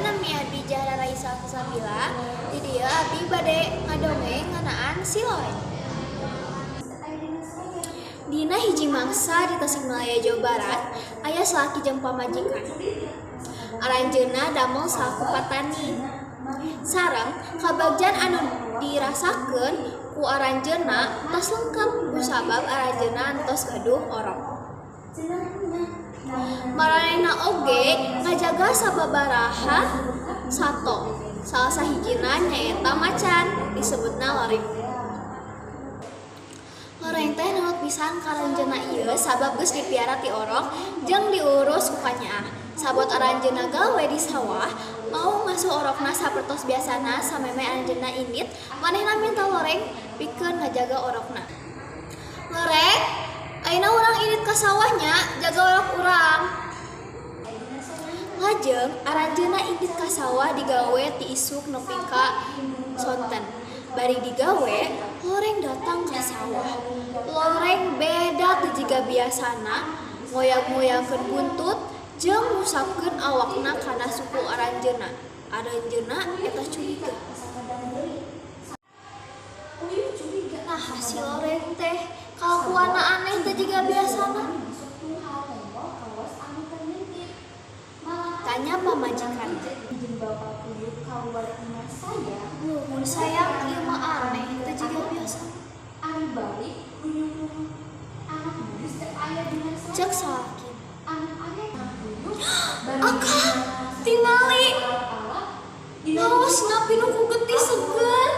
Tepangkeun, nami abi Jahra Raisa Salsabila. Di dieu abi bade ngadongeng ngeunaan si Loreng. Dina hiji mangsa di Tasikmalaya, Jawa Barat, aya salaki jeung pamajikan. Aranjeunna damel salaku patani. Sareng kabagjan anu dirasakeun ku aranjeunna tos lengkap kusabab aranjeunna entos gaduh orok. Maranehna oge ngajaga sababaraha sato, salah sahijina nyaeta macan, disebutna Loreng. Loreng teh nurut pisan ka aranjeunna ieu sabab geus dipiara ti orok jeung diurus ku kanyaah. Sabot aranjeunna gawe di sawah, mau ngasuh orokna sapertos biasana samemeh aranjeunna indit, manehna minta Loreng pikeun ngajaga orokna. "Loreng, ayeuna urang indit ka sawah nya, jaga orok urang." Lajeng aranjeunna indit ka sawah digawe ti isuk nepi ka sonten. Bari digawe, Loreng datang ka sawah. Loreng beda teu jiga biasana, ngoyag-ngoyagkeun buntut jeung ngusapkeun awakna kana suku aranjeunna. Aranjeunna eta curiga. Naha si Loreng teh kalakuanna aneh teu jiga biasana? Tanya pamajikanna. "Muhun sayang, ieu mah aneh teu jiga biasana," ceuk salakina. "Akang, tingali, raosna pinuh ku getih seger,"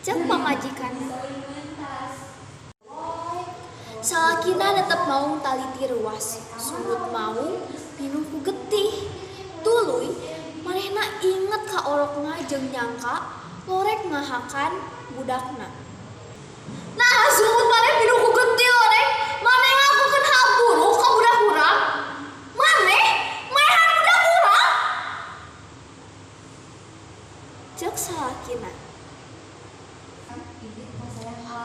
ceuk pamajikanna. Salakina netep maung taliti reuwas, sungut maung pinuh ku getih. Tuluy manehna inget ka orokna jeung nyangka Loreng ngahakan budakna. "Naha sungut maneh pinuh ku getih, Loreng? Maneh ngalakukeun hal buruk ka budak urang? Maneh maehan budak urang?" ceuk salakina.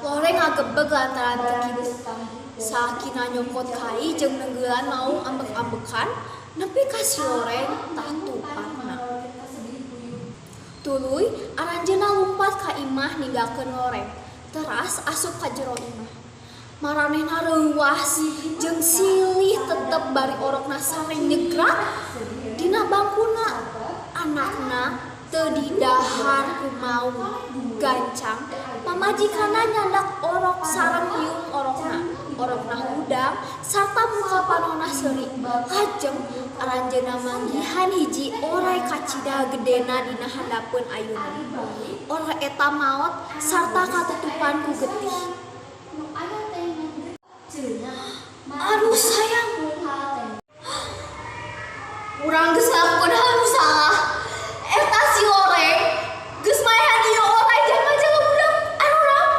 Loreng ngagebeg lantaran teu kitu. Salakina nyokot kai jeung neunggeulan maung ambek-ambekan nepi ka si Loreng tatuparna. Tuluy aranjeunna lumpat ka imah ninggalkeun Loreng, teras asup ka jero imah. Maranehna reuwas jeung silih tetep bari orokna sare nyegrak dina bangkuna. Anakna teu didahar ku maung. Gancang pamajikanna nyandak orok sareng hiung orokna. Orokna hudang sarta muka panonna seuri. Lajeng aranjeunna manggihan hiji oray kacida gedena dina handapeun ayuna. Oray eta maot sarta katutupan ku getih. "Aduh sayang, urang geus ngalakukeun hal nu salah. Eta si Loreng geus maehan ieu oray jang ngajaga budak urang.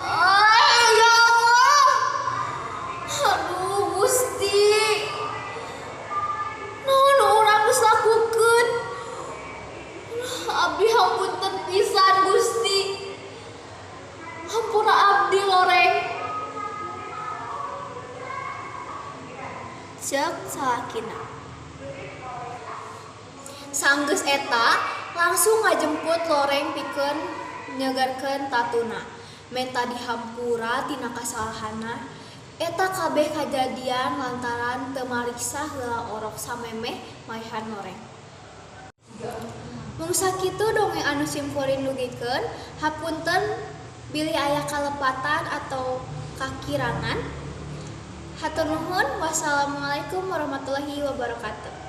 Ah, ya Allah. Aduh Gusti. Naon nu urang geus lakukeun? Abdi hapunten pisan Gusti. Hampura abdi, Loreng," ceuk salakina. Sanggeus eta langsung ngajemput Loreng pikeun nyegerkeun tatuna, menta dihampura tina kasalahanna. Eta kabeh kajadian lantaran teu mariksa heula orok samemeh maehan Loreng. Mung sakitu dongeng anu simkuring dugikeun, hapunten bilih aya kalepatan atau kakirangan. Hatur nuhun, wassalamualaikum warahmatullahi wabarakatuh.